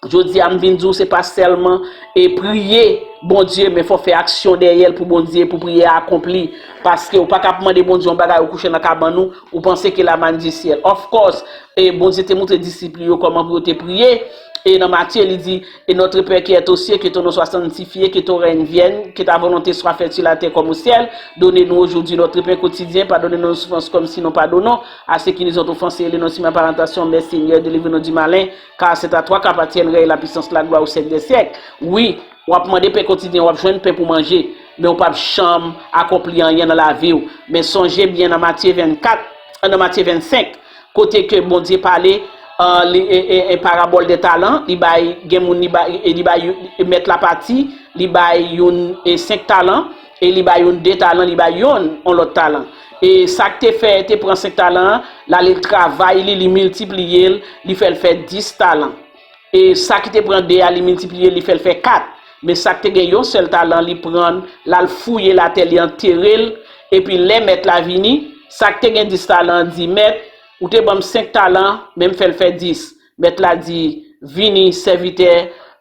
Jodi a, m vin di w, se pa sèlman e priye Bondye, men fò fè aksyon dèyè l pou Bondye, pou priyè a akonpli. Paske ou pa ka ap mande Bondye yon bagay, ou kouche nan kabann ou, ou panse ke la manne du ciel. Of course, e Bondye te montre disip li yo kòman pou yo te priye. E nan Matye, li di, et notre Père qui es aux cieux, que ton nom soit sanctifié, que ton règne vienne, que ta volonté soit faite sur la terre comme au ciel. Donne-nous aujourd'hui notre pain quotidien, pardonne-nous nos offenses comme si nous pardonnons à ceux qui nous ont offensés, et ne nous mets pas en tentation, mais Seigneur, délivre-nous du malin, car c'est à toi qu'appartiennent le règne, la puissance, la gloire au siècle des siècles. Wi, w ap mande pen kotidyen, w ap jwenn pen pou manje, men w p ap janm akonpli anyen nan lavi w. Men sonje byen nan Matye vennkat, nan Matye vennsenk, kote ke Bondye pale, euh, li, e, e, e parabòl de talan, li bay, gen moun li bay, e li bay, mèt la pati, li bay youn e senk talan, e li bay youn de talan, li bay youn on lòt talan. E sa k te fè, te pran senk talan an, l ale l travay li, li miltipliye l, li fè l fè dis talan. E sa ki te pran de a, li miltipliye l, li fè l fè kat. Men sa k te gen yon sèl talan, li pran l, l al fouye l atè, li antere l. Epi lè mèt la vini, sa k te gen dis talan an di, mèt, ou te ban m senk talan, men m fè l fè dis. Mèt la di, vini, sèvitè,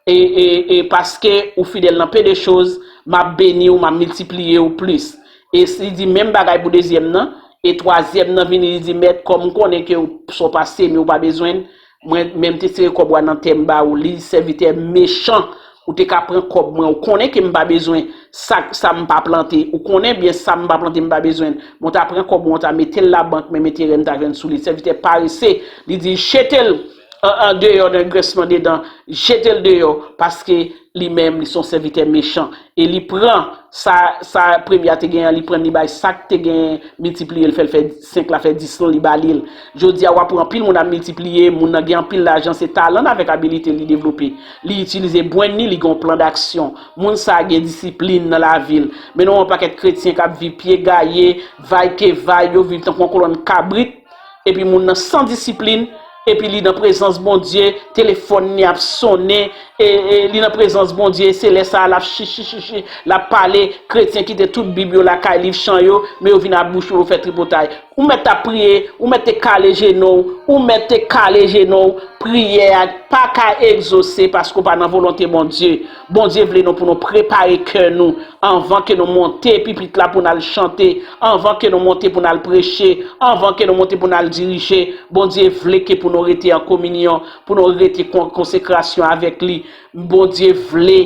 e, e, e paske ou fidèl nan pe de choz, m ap beni w, m ap miltipliye w plis. E li di menm bagay pou dezyèm nan, e twazyèm nan vini, li di, mèt, kòm m konnen ke w, sa w pa seme, ou pa bezwen, mwen, men m te tire kòb ou a nan tè m ba ou, li sèvitè mechan, ou te ka pran kòb mwen, ou konnen ke m pa bezwen sa, sa m pa plante, ou konnen byen sa m pa plante, m pa bezwen, men w ta pran kòb mwen, w ta mete l labank, menm enterè m ta jwenn sou li, sèvitè parese, li di, jete l an, an deyò nan grensman de dan, jete l deyò, paske li menm, li se yon sèvitè mechan. E li pran sa, sa premye a te genyen an, li pran, li bay sa k te genyen, miltipliye l, fè l fè senk la, fè dis lan, li ba li l. Jodi a, w ap wè anpil moun ap miltipliye, moun nan gen anpil lajan, se talan l avèk abilite li devlope. Li itilize brenn li, li gen yon plan d'aksyon. Moun sa a gen disiplin nan lavi l. Men nou wè yon pakèt kretyen k ap viv pye gaye, vaykevay, yo viv tankou yon kolonn kabrit. Epi moun nan san disiplin, epi li nan prezans Bondye, telefòn li ap sonnen, e, e li nan prezans Bondye, se lè sa a l ap chichichichi, l ap pale, kretyen kite tout Bib yo lakay, liv chan yo, men yo vin ak bouch yo, yo fè tripotay. Ou mèt t ap priye, ou mèt te kale jenou w, ou mèt te kale jenou w, priyè a pa ka egzose paske w pa nan volonte Bondye. Bondye vle nou pou nou prepare kè nou anvan ke nou monte pipit la pou n al chante, anvan ke nou monte pou n al preche, anvan ke nou monte pou n al dirije. Bondye vle ke pou nou rete an kominyon, pou nou rete kon konsekrasyon avèk li. Bondye vle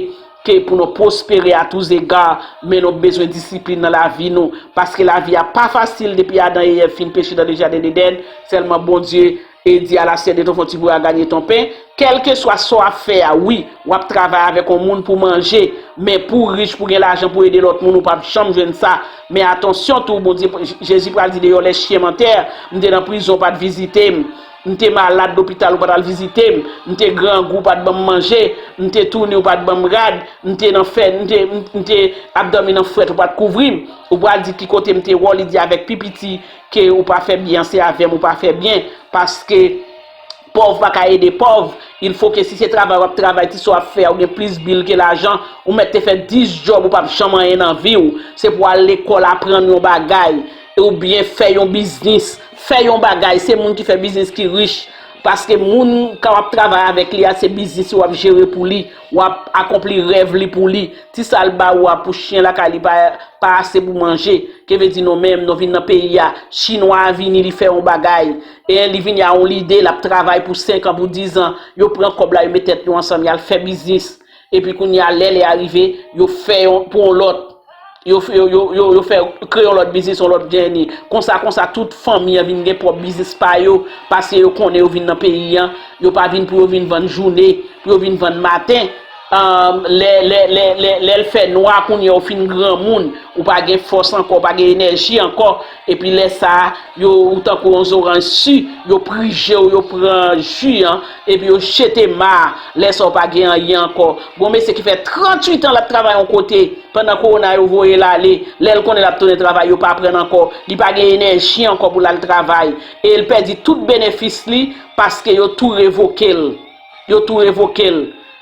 ke pou nou pwospere a tous égards, men nou bezwen disiplin nan lavi nou, paske lavi a pa fasil depi Adan e Èv fin peche nan le jaden Edenn, sèlman Bondye e di à la sève de ton fonds tu pourras gagner ton pain. Kèlkeswa sa w ap fè a, wi, w ap travay avèk yon moun pou manje, men pou w rich, pou w gen lajan pou w ede lòt moun, ou p ap janm jwenn sa. Men atansyon tou, Bondye, Jezi pral di, dehors les chiens m'enterrent, m te nan prizon, w pa t vizite m. M te malad lopital, ou pa t al vizite m. M te grangou, ou pa t ban m manje. M te tounen, ou pa t ban m rad. M te nan fè, m te, m te ap dòmi nan frèt, ou pa t kouvri m. Ou pral di ki kote m te wè w, li di avèk pi piti ke ou pa fè byen, se avè m ou pa fè byen. Paske pòv pa ka ede pòv. Il faut que si se travay w ap travay, ti sa w ap fè a, ou gen plis bil ke lajan. Ou mèt te fè dis djòb, ou p ap janm anyen nan vi w. Se pou w al lekòl, aprann yon bagay. Oubyen fè yon biznis. Fè yon bagay. Se moun ki fè biznis ki rich. Paske moun ka w ap travay avèk li a, se biznis li w ap jere pou li. W ap akonpli rèv li pou li. Ti sa l ba ou a pou chen lakay li pa, pa ase pou manje. Ke vle di nou menm, nou vin nan peyi a. Chinwa a vini, li fè yon bagay. E li vini a yon lide, l ap travay pou senk an, pou diz an. Yo pran kòb la, yo met tèt yo ansanm, y al fè biznis. Epi kounye a, lè lè a rive, yo fè yon, pou yon lòt. Yo, yo, yo, yo, yo fè, kreye yon lòt biznis, yon lòt jèni. Konsa, konsa, tout fanmi an vin gen pwòp biznis pa yo, paske yo konnen yo vin nan peyi an, yo pa vin pou yo vin vann jounen, pou yo vin vann maten. um, lè, lè, lè, lè, lè l fè nwa kounye a, ou fin granmoun, ou pa gen fòs ankò, ou pa gen enèji ankò, epi lè sa a, yo, ou tankou yon zoranj si, yo prije w, yo pran ji an, epi yo jete ma a, lè sa a ou pa gen anyen ankò. Gon mesye ki fè tranntuit an l ap travay yon kote, pandan kowona yo voye l ale, lè l konnen l ap tounen travay, yo pa pran l ankò, li pa gen enèji ankò pou l al travay, e l pèdi tout benefis li, paske yo tou revoke l. Yo tou revoke l.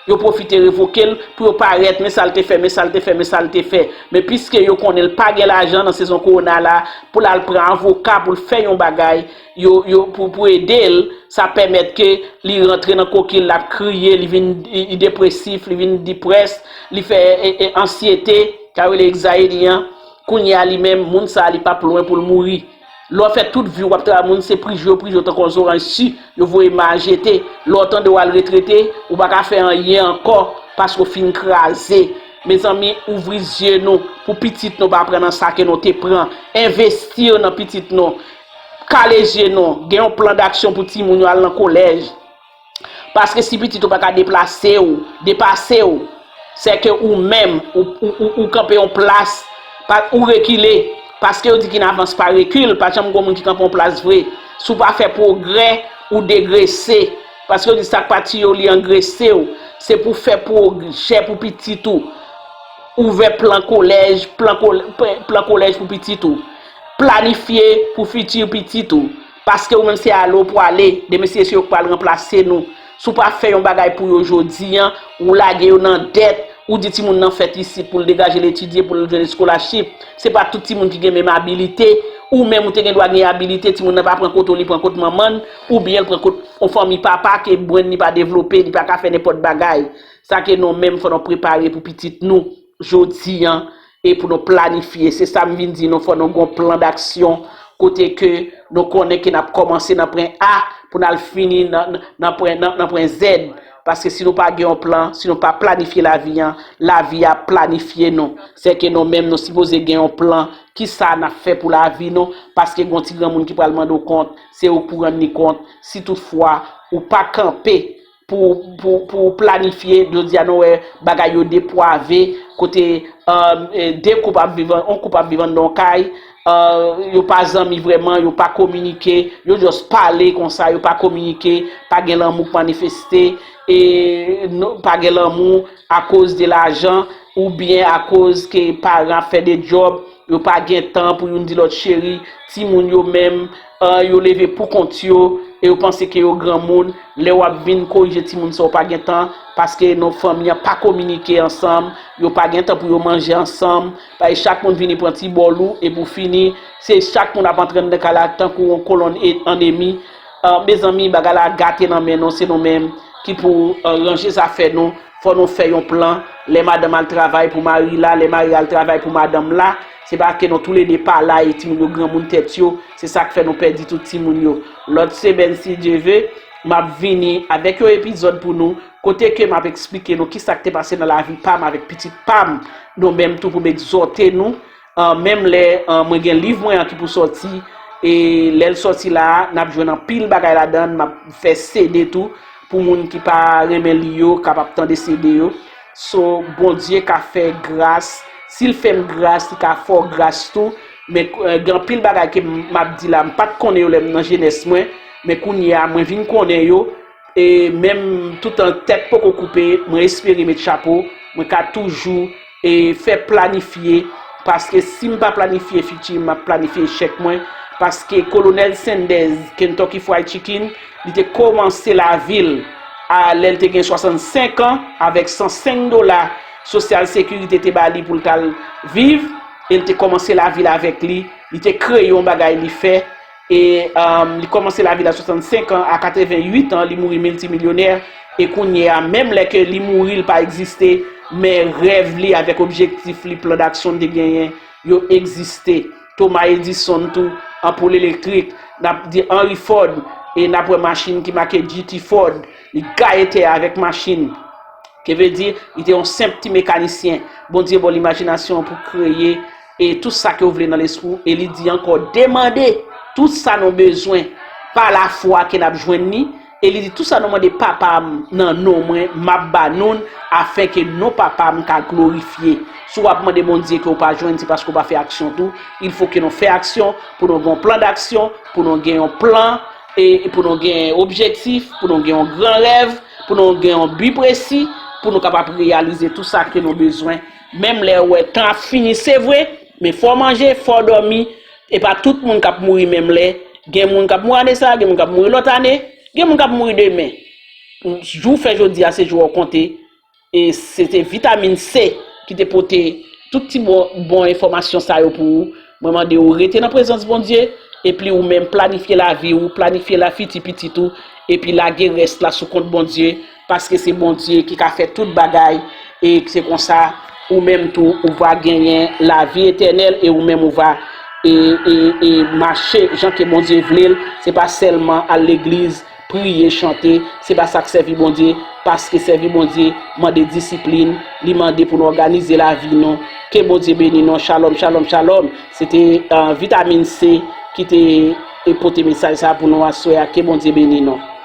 Yo pwofite revoke l pou yo parèt, men sa l te fè, men sa l te fè, men sa l te fè. Men piske yo konnen l pa gen lajan nan sezon kowona la, pou l al pran avoka pou l fè yon bagay, yo, yo, pou, pou ede l, sa pèmèt ke li rantre nan koki l, l ap kriye, li vin, li, li depresif, li vin deprès, li fè, e, e, ansyete, sa yo rele anxiety an. Kounye a li menm, moun sa a, li p ap lwen pou l mouri. Lè w fè tout vi w ap travay, moun se prije w, prije w tankou yon zoranj si, yo voye ma a jete. Lè w tande w al retrete, ou pa ka fè anyen ankò, paske w fin kraze. Mezanmi, ouvri zye nou pou pitit nou pa pran nan sa ke nou te pran. Envesti nan pitit nou. Kale zye nou. Gen yon plan d'aksyon pou timoun yo al nan kolèj. Paske si pitit ou pa ka deplase w, depase w, sè ke ou menm, ou, ou, ou, ou kanpe yon plas, pa, ou rekile. Paske yo di ki n'avance pas recule, pa janm gon moun ki kanpe yon plas vre. Si w pa fè pwogrè, ou degrese. Paske yo di sa k pa tiye w, li angrese w. Se pou fè pwojè pou pitit ou. Ouvè plan kolèj, plan, plan kolèj pou pitit ou. Planifye pou fiti pitit ou. Paske ou menm se ale w pwale, demen se yo k pral ranplase nou. Si w pa fè yon bagay pou yo jodi an, ou lage yo nan dèt, ou di timoun nan fèt isit pou l degaje l etidye, pou l jwenn eskolachip. Se pa tout timoun ki gen menm abilite. Ou menm ou te gen dwa gen abilite, timoun nan pa pran kot ou, li pran kot manman l, oubyen l pran kot yon fanmi papa ke brenn li pa devlope, li pa ka fè nenpòt bagay. Sa ke nou menm fò nou prepare pou pitit nou jodi an e pou nou planifye. Se sa m vin di nou, fò nou gon plan d'aksyon kote ke nou konnen ke n ap kòmanse nan pwen A pou n al fini nan, nan, nan pwen, nan, nan pwen Z. Paske si nou pa gen yon plan, si nou pa planifye lavi an, lavi a planifye nou. Se ke nou menm nou sipoze gen yon plan. Kisa n ap fè pou lavi nou? Paske gon ti granmoun ki pral mande w kont, se ou k pou rann li kont. Si toutfwa ou pa kanpe pou, pou, pou planifye, jodi a nou wè bagay yo depwave, kote, um, eh, de koup ap viv, yon koup ap viv anndan yon kay, uh, yo pa zanmi vrèman, yo pa kominike, yo just pale konsa, yo pa kominike, pa gen lanmou k manifeste, e pa gen lanmou akoz de lajan, oubyen akoz ke paran ap fè de djòb, yo pa gen tan pou youn di lòt cheri, timoun yo menm, uh, yo leve pou kont yo, e yo panse ke yo granmoun, lè w ap vin korije timoun sa yo pa gen tan, paske non fanmi an pa kominike ansanm, yo pa gen tan pou yo manje ansanm, paske chak moun vini pran ti bòl ou, e pou fini, se chak moun ap antre anndan kay la tankou yon kolonn e, annemi. Uh, mezanmi, bagay la gate nan men nou, se nou menm ki pou, uh, ranje zafè nou, fò nou fè yon plan, lè madanm al travay pou mari la, lè mari al travay pou madanm la, se pa ke nou toulede pa la e timoun yo granmoun tèt yo, se sa k fè nou pèdi tout timoun yo. Lòt semèn, si Dye ve, m ap vini avèk yon epizòd pou nou, kote ke m ap eksplike nou kisa k te pase nan lavi pa m avèk pitit pa m, nou menm tou pou m egzòte nou, uh, menm lè, uh, mwen gen liv mwen an ki pou sòti, e lè l sòti la a, n ap jwenn anpil bagay ladan l, m ap fè C D tou, pou moun ki pa renmen li yo, kapab tande C D yo. So, Bondye ka fè gras, si l fè m gras, li ka fè w gras tou, men, uh, gen anpil bagay ke m, m ap di la, m pa t konnen yo lè m nan jenès mwen, men kounye a, mwen vin konnen yo, e menm toutan tèt poko koupe, mwen espere met chapo, mwen ka toujou, e fè planifye, paske si m pa planifye fiti m, m ap planifye echèk mwen, paske Kolonèl Sanders, Kentucky Fried Chicken, li te kòmanse lavi l a lè l te gen swasannsenk an, avèk san senk dola Social Security te ba li pou l t al viv, e l te kòmanse lavi l avèk li, li te kreye yon bagay li fè, e, um, li kòmanse lavi l a swasannsenk an, a katrevenwit an, li mouri miltimilyonè. E kounye a, menm lè ke li mouri, li pa egziste, men rèv li avèk objektif li, plan d'aksyon li te genyen, yo egziste. Thomas Edison tou, anpoul elektrik, n ap di Henry Ford, e n ap wè machin ki make G T Ford, li gaye tè a avèk machin. Ke vle di, li te yon senp ti mekanisyen. Bondye ba w limajinasyon pou kreye e tout sa ke w vle nan lespri w. E li di ankò, demande tout sa nou bezwen pa lafwa ke n ap jwenn li, E li di, tou sa nou mande Papa m nan non mwen, m ap ba nou l, afenke non Papa m ka glorifye. Si w ap mande Bondye ke w pa jwenn, se paske w pa fè aksyon tou. Il faut ke nou fè aksyon pou nou gen yon plan d'action, pou nou gen yon plan, e pou nou gen objektif, pou nou gen yon gran rèv, pou nou gen yon bi presi, pou nou kapab reyalize tou sa ke nou bezwen. Menm lè w wè tan ap fini, se vre, men fò w manje, fò w dòmi, e pa tout moun k ap mouri menm lè. Gen moun k ap mouri ane sa, gen moun k ap mouri lòt ane, gen moun k ap mouri demen. Jou w fè jodi a, se jou w konte. E se te vitamin C ki te pote tout ti bon, bon enfòmasyon sa yo pou ou. Mwen mande ou rete nan prezans Bondye, epi ou menm planifye lavi ou, planifye lafiti pitit ou, epi lage rès la sou kont Bondye, paske se Bondye ki ka fè tout bagay, e se konsa ou menm tou ou va genyen lavi etènèl, e ou menm ou va e, e, e mache jan ke Bondye vle l. Se pa sèlman al legliz, priye, chante, se pa sa k sèvi Bondye, paske sèvi Bondye mande disiplin, li mande pou nou òganize lavi nou. Ke Bondye beni nou. Shalom, shalom, shalom. Se te uh, vitamin C ki te e pote mesaj sa pou nou aswè a. Ke Bondye beni nou.